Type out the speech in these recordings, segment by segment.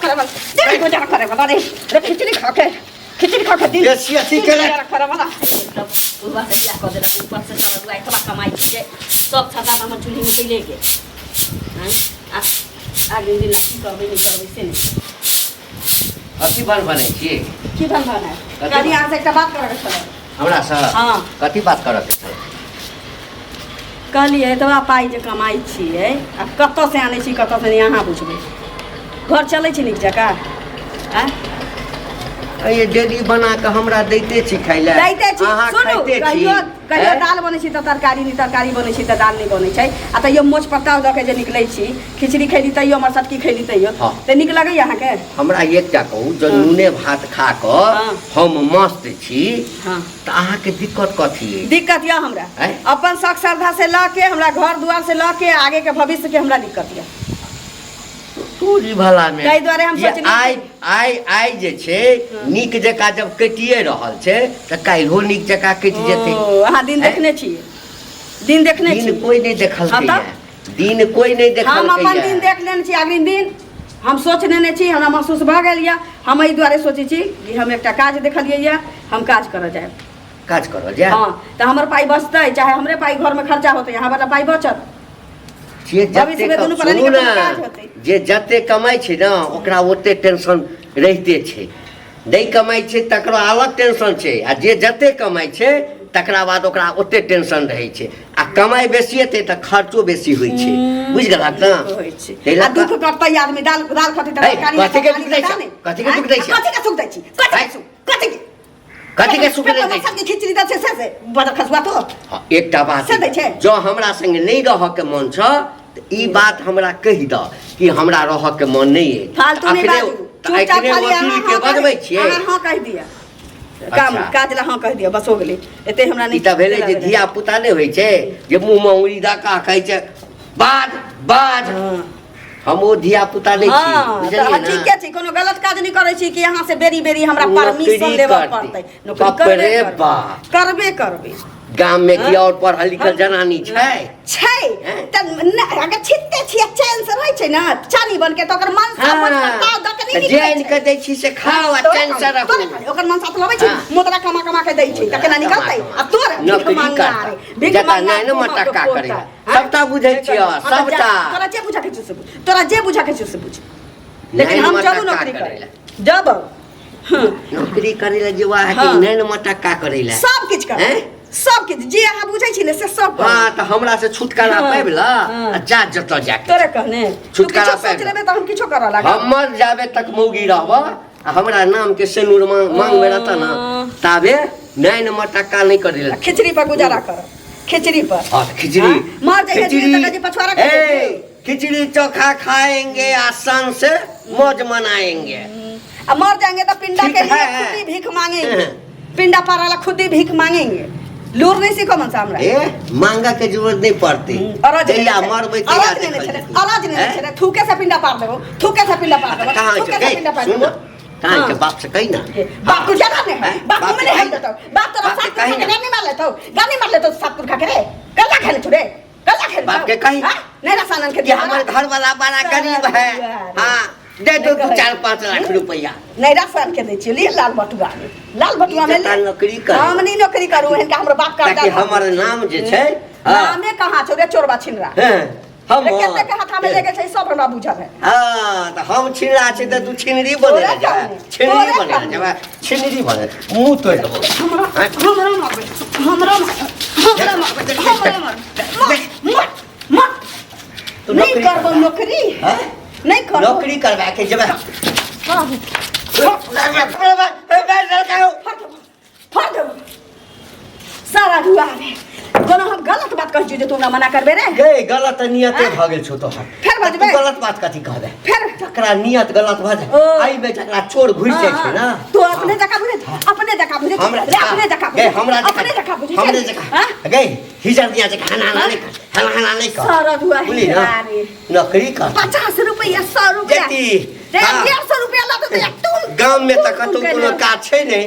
करे वाला दिन गुजारा करे वाला रे रे खिचड़ी खा के खिचड़ी खा के दिन बेसी अथी दिन केलक। गुजारा करे वाला तब बुढ़वा से बियाह कऽ देलक ऊपर से सारा दुआ एतबा कमाइ छै जे सब छता हमर चूल्ही में चलि गेल आँय आ आगे दिन की करबै नहि करबै से नहि कथी बन बनै छी की बन बना कथी? कहली अहाँ से एकटा बात करऽ के छलै हमरा से हाँ। कथी बात करऽ के छलै कहलियै एतबा पाइ जे कमाइ छियै आ कतऽसँ आनै छी कतऽसँ नहि अहाँ बुझबै घर चलै छै नीक जकाँ आँय ये डेली बना कऽ हमरा दैते छी खाइ लए दैते छी अहाँ सुनू खाइते छी कहियो कहियो हैं? दालि बनै छै तऽ तरकारी नहि तरकारी बनै छै तऽ दालि नहि बनै छै आ तैयो मोछ पत्ता दऽ के जे निकलै छी खिचड़ी खैली तैयो हमर सटकी खैली तैयो हाँ। तऽ नीक लगैए अहाँके हमरा एकटा कहू जँ हाँ। नूने भात खा कऽ हाँ। हम मस्त छी हाँ तऽ अहाँके दिक्कत कथी अइ दिक्कत यऽ हमरा आँय? अपन शौक श्रद्धा से लऽ के हमरा घर दुआर से लऽ के आगे के भविष्य के हमरा दिक्कत यऽ तोरी भला में ताहि दुआरे हम ये सोचलियै आइ आइ आइ जे छै नीक जकाँ जब कटिए रहल छै तऽ काल्हिओ नीक जकाँ कटि जेतै ओ अहाँ दिन आँय? देखने छियै दिन देखने दिन छी कोई नहि देखलकै हाँ तब? ये दिन कोई नहि हम देखलकै अपन ये दिन देख लेने छी अग्रिम दिन हम सोच लेने छी हमरा महसूस भऽ गेल यऽ हम एहि दुआरे सोचै छी कि हम एकटा काज देखलियै यऽ हम काज करऽ जायब काज करऽ जायब हँ तऽ हमर पाइ बचतै चाहे हमरे पाइ घरमे खर्चा होतै अहाँ वाला पाइ बचत जे भविष्य जते में दुनू प्राणी सुनू के ने कोनो काज होतै। जे जते कमाइ छै ने ओकरा ओते टेंशन रहिते छै नहि कमाइ छै तकरो अलग टेंशन छै आ जे जते कमाइ छै तकरा बाद ओकरा ओते टेंशन रहै छै आ कमाइ बेसी हेतै तऽ खर्चो बेसी होइ छै बुझि गेलहक ने होइ छै ताहि आ लऽ कऽ- दुख कटतै आदमी दाल दाल खतै तऽ है, तरकारी कथी के तरकारी दुख दै छै? नहि। कथी के दुख दै छै? कथी के सुख दै छी कथी है? के सुख कथी के कथी के सुख नहि दै छै? सबके खिचड़ी दै छै से से बदर खसुआ तो हँ, एकटा बात से दै छै? जँ हमरा संगे नहि रहऽके मन छौ तऽ ई बात हमरा कहि दऽ कि हमरा रहऽके मन नहि अछि फालतू नहि अखने- बाजू तऽ चुपचाप अखने खाली अहाँ वकील के हाँ बजबै कहि- छियै अहाँ हाँ कहि दिअ काम अच्छा। काज ला हाँ कहि दिअ बस हो गेलै एते हमरा ई नहि तऽ भेलै जे धिया पुता नहि होइ छै जे मुँहमे उंगली दऽ कऽ कहै छै बाज बाज हँ। हम ओ धिया पुता नहि छी हाँ, तऽ बुझलियै ने ठीके छै कोनो गलत काज नहि करै छी कि अहाँ से बेरी बेरी हमरा नौकरी परमिशन लेबऽ करतै। पड़तै नौकरी बाप करबे रे करबै। बाप। करबे करबै गाम में की और पढ़ल लिखल जनानी छै छै हैं? तऽ नहि, अगर छिटते छियै चैन से रहै छै ने चानी बन के तऽ ओकर मनसा मन पर ताव दऽ के नहि तऽ जे निकलै आनि छै। कऽ दै छी से खाओ आ तोरे चैन से खाली, रहू तोरे खाली, ओकर मनसा तऽ लबै छै हाँ। मोतरा कमा कमा के दै छै तऽ केना कमा निकलतै कमा। आ तोर भीख नौकरी मंगा करता। रे भीख जता मंगा नहि ने तोहर मटक्का पोता। करैया। हाँ? सबटा बुझै छियै, हाँ, तऽ जा, सबटा। तोरा जे बुझा के छौ से बुझ तोरा जे बुझा के छौ से बुझ लेकिन नहि हम मटक्का जरूर नौकरी करै करै लए। जब हाँ नौकरी करै लए जेबा है कि हाँ। नहि ने मटक्का करै लए सब किछु करबै हैं? सब किछु जे अहाँ बुझै छी ने से सब करबै हाँ तऽ हमरा से छुटकारा हाँ, पाबि ल हाँ। आ जा जतऽ जाके तोरे कहने तू छुटकारा किछो सोच पाबि लेबे तऽ हम किछो करऽ लागब हमर जाबे तक मौगी रहब आ हमरा नाम के सेनुर मांग मांग में रहता ना ताबे नैन मटक्का नहीं करे ला खिचड़ी पर गुजारा कर खिचड़ी पर हाँ तो खिचड़ी हाँ, मर जाइए खिचड़ी तक जे पछुआरा खा ए, खिचड़ी चोखा खाएंगे आसान से मौज मनाएंगे आ मर जाएंगे तो पिंडा ठीक के लिए है। खुद ही भीख मांगेंगे पिंडा पारा ला खुद ही भीख मांगेंगे लूर नहीं सीखो मनसा हमरा ए मांगा के जरूरत नहीं पड़ती अरज नहीं जहिया छलै, मरबै तहिया अरज नहीं देखल छलै, जेतै। अरज नहीं हैं? छलै, थूके से पिंडा पार देबो थूके से पिंडा पार देबो कहाँ थूके छै से गई पिंडा पार सुन देबो कहाँ हाँ। के बाप से कही ना बाप को ज्यादा नहीं है हैं? बाप बाप को से नहीं है कही ना। तो बाप तोरा बाप से सात पुरखा कही के ना। गानी मार लेतो गानी मार लेतो सात पुरखा के रे गल्ला खेले छुरे गल्ला खेले बाप के कही। नहीं रसानन के कि हमारे घर वाला बड़ा गरीब है हाँ दे दो दू चार पाँच लाख रुपया नहीं रसान के दै छियै ले लाल बटुआ में लाल बटुआ में जता ले नौकरी कर हम नहीं नौकरी करू एहन का हमरो बाप का ताकि हमर नाम जे छै हाँ, नामे कहाँ छौ रे चोरबा छिनरा हाँ, हम रे कते के हाथा में ले गेल छै सब हमरा बुझल है हाँ तऽ हम छिनरा छी तऽ तू छिनरी बने तोरे जा कहने, छिनरी तोरे बने कहने। जा छिनरी बने मुंह तोड़ देबो हमरा हाँ? हमरा मारबै हमरा मारबै हमरा मारबै हमरा मारबै मर मर तू नहीं नौकरी करबो करबा। नौकरी हाँ? नहीं करबो नौकरी करवा के जेबै हाँ, फाड़ देबो फाड़ देबो सारा रुआ रे कोनो हम गलत बात कहै छियौ जे तू हमरा मना करबे रे गे गलत नियते आँय? भऽ गेल छौ तोहर फेर बजबै? तू गलत बात कथी कहबे फेर जकरा नियत गलत भऽ ओ। जाय एहि में जकरा चोर घुसि जाइ छै ना तू अपने जकाँ बुझै छी अपने जकाँ बुझै छी हमरा रे अपने जकाँ गे बुझै छी हमरा अपने जकाँ बुझै छी हमरे जकाँ हाँ? गे हिजर दिया जकाँ हना हना नहि कर हना हना नहि कर सारा दुआ बुझली ना हिजरा रे। नौकरी कर 50 रुपया 100 रुपया जेती रे हाँ। 150 रुपया लऽ तऽ तू गाम में तऽ कतौ कोनो काज छै नहि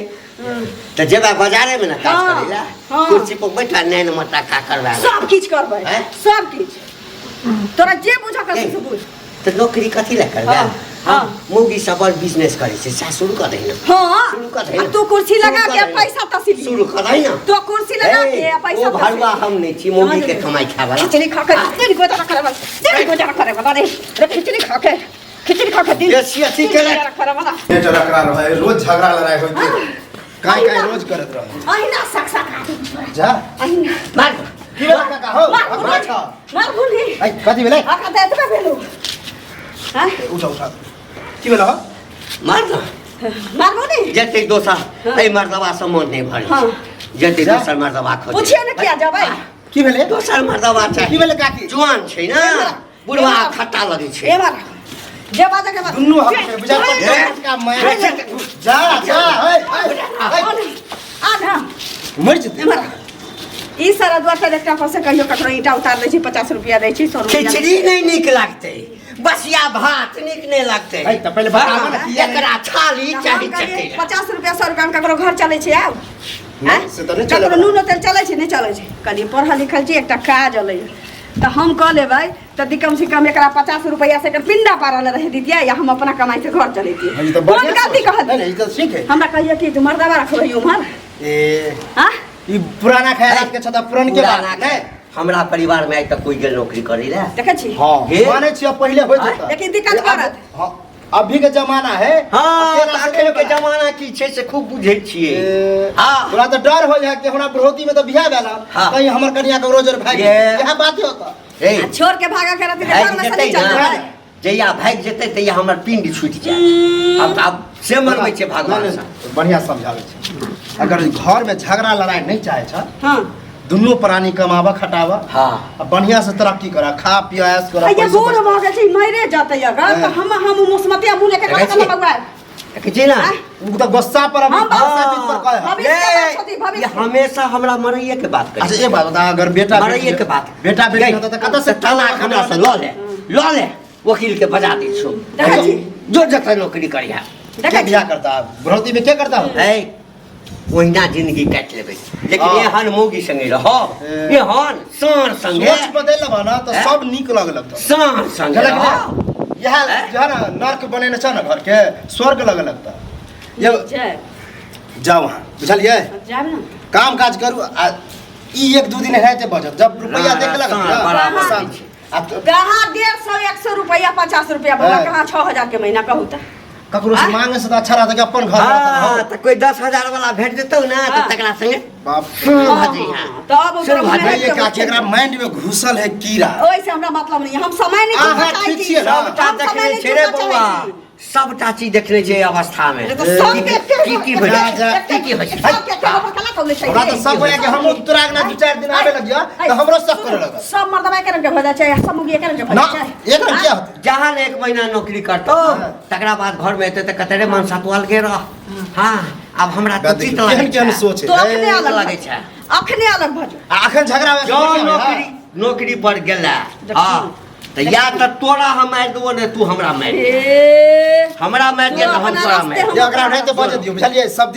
तऽ जेबा बाजारे में ना काज हाँ, करै ला हाँ। कुर्सी पर बैठा नैन मटा का करवा ले। सब किछु करबै हैं? सब किछु तोरा जे बुझऽ के से बुझ तऽ नौकरी कथी लए करबै हाँ। हाँ मौगी सब बड़ बिजनेस करै छै सएह शुरू कऽ दही ने। हाँ शुरू कऽ दही आ ने। तू कुर्सी शुरू लगा कऽ के दही ने। पैसा तसीली शुरू कऽ दही ने। तो कुर्सी लगा के ए, आ पैसा ओ भरुआ हम नहि छी मौगी के कमाइ खाय वाला। खिचड़ी खा के दिन गुजारा करे वाला, दिन गुजारा करे वाला रे रे, खिचड़ी खा के, खिचड़ी खा के दिन बेसी अथी दिन केलक। गुजारा करे वाला। पेट रखरा रहे रोज झगड़ा लड़ाई होते काय काय रोज करत रहे। अहिना सक सक आदमी। जा। अहिना। मार। की भेलै काका हो? मार अखन भुली। छ। मार भुली। ऐ कथी भेलै? अखन तऽ एतबे भेलौ। हाँ? उठा उठा की भेलै हो? मार न। मार भुली। जते दोसर एहि मर्दबा से मन नहि भरै हाँ। छै जते जा। दोसर मर्दबा खोजै। पुछिए ने किया जेबै। की भेलै? दोसर मर्दबा चाही। की भेलै काकी? जुआन छै ने बुढ़वा खट्टा लगै छै। एमहर जे बाजऽ के बात। दुनू हक छै बुझा ए, का मैं जा जा है है आ ना मर जेतै। एमहर ई सारा दुआर पर एकटा पर से कहियो ककरो ईंटा उतार दै छी 50 रुपया दै छी 100 रुपया। खिचड़ी नहि नीक लागतै बसिया भात नीक नहि लागतै। है तऽ पहिले बताबऽ ने किया एकरा छाली तऽ हम चाही कहलियै, चटैला। 50 रुपया 100 रुपया मे ककरो घर चलै छै आब? नहि, से तऽ नहि चलै। ककरो नूनो तेल चलै छै? नहि चलै छै। कहलियै पढ़ल लिखल छी एकटा काज अलै तऽ हम कऽ लेबै तऽ दी कम से कम एकरा 50 रुपया से एकर पिंडा पारल रहे दितियै या हम अपना कमाई से घर चलैतियै। ई तऽ कोन बढ़िआँ गलती सोच। नहि कहलियै? नहि ई तऽ ठीक है। हमरा कहियै कि तू मर्दाबा रखबै उम्हर। ए हाँ ई पुराना ख्याल के छता पुरान के पुराना बात नहीं। हमरा परिवार में आइ तक कोई गेल नौकरी करै ला। देखै छी। हाँ हे? मानै छी अब पहिले होइत होता। लेकिन दिक्कत करत। हाँ अभी के जमाना है। हाँ अकेला तऽ से अखन के नहीं जमाना की छै से खूब बुझै छियै। ए, हाँ। तोरा तऽ डर हो जाए कि हमरा बुढ़ौती में तऽ बियाह भेल हाँ। कहीं हमर कनिया के रोजर भागि ये। इएह बात होता। ए, आ छोड़ के भागा के रहती तऽ भागि घर में से जेतै नहीं चल ने जेबै। जहिया भागि जेतै तहिया हमर पिंड छूटि जायत। आब आब से मनबै छै भगवान नहीं, सँ। नहीं, बढ़िया समझाबै छै। अगर घर में झगड़ा लड़ाई नहीं चाहे छ हाँ दुनू प्राणी कमाबा खटाबा हाँ आ बढ़िया से तरक्की करा खा पिया ऐश करा आ ये पैसा बूढ़ बचा। भऽ गेल छै मरे जेतै अगर तऽ हम मुसमतिया मुँह लेके देखै कतऽ छियै? बौआ देखै छियै ने? आँय? उ तऽ गुस्सा पर अभी हम गुस्सा बीत पर कहे। भविष्य के बात छोड़ी, भविष्य ये हमेशा हमरा मरैये के बात करै अच्छा एक बात बता अगर बेटा मरैये के बात बेटा बेटी होता तऽ कतऽ से तलाक हमरा से लऽ ले लऽ ले वकील के बजा दै छौ। देखै छी? जो जतऽ नौकरी करिहा। देखै के छी? बियाह करता बुढ़ौती में के करता हो? है ओहिना जिंदगी काटि लेबै लेकिन हाँ। एहन मौगी संगे रहब ए। एहन साँढ़ संगे सोच बदलि लेबह ना तऽ हैं? सब नीक लग लगतौ। साँढ़ संगे झलक रहब। इएह हैं? जो है ना नर्क बनेने छ ना घर के स्वर्ग लग लगता। ये जायब। जाओ वहाँ बुझलियै? जायब ना। काम काज करू आ ई एक दू दिन है बचत जब रुपया ना, देखे लगत साँढ़ ना, बराबर साँढ़। छै। आ तो कहाँ 150 100 रुपया 50 रुपया भला हैं। कहाँ 6000 के महीना कहू तऽ। ककरो से आँय? मांगे से तऽ अच्छा रहता कि अपन घर रहता हाँ ना। तऽ कोई 10,000 वाला भेट जेतौ ना तऽ हाँ। तकरा संगे बाप शुरू हाँ, भऽ जइहा। हाँ, तब ओकरा शुरू भऽ मेहनत जइहा। ये काकी एकरा माइंड में घुसल है कीड़ा। ओहिसे हमरा मतलब नहीं हम समय नहीं अहाँ चुका चाहै ठीक छी। छियै ना? सबटा हम समय देखने नहीं छै रे चुका बौआ चाहै छी। सबटा चीज देखने छै अवस्था में। अरे तऽ सबके की की होइ जा, छै? जा। की की होइ छै? सबके एके गो पर कला कौले छै हमरा तऽ सब होइया कि हमहूँ तोरा अंगना दू चारि दिन आबे लगिया तऽ हमरो शक करे लगत। सब मर्दबा एके रंग के भऽ जाइ छै सब मुगी एके रंग के भऽ ना जाइ छै। एक रंग किया होतै? जहाँ एक महीना नौकरी करतौ हाँ। तकरा बाद घर में एतै तऽ कतरे मन सतुआल के रह। हाँ आब हमरा तऽ देखियौ, चित लागै केहन केहन छै। सोच है। तो अखने अलग लगै भऽ छै। अखने अलग भऽ जाउ। आ अखन झगड़ा वैसे जँ बढ़िया होय, नौकरी नौकरी पर गेला देखियौ। हाँ तऽ या तऽ तोरा हम मारि देबो ने तू हमरा मारि ए हमरा मारि दिया तू तऽ हम अपना तोरा रास्ते मारि हम ये एकरा नहि तऽ बजे दियौ बुझलियै सब दिन।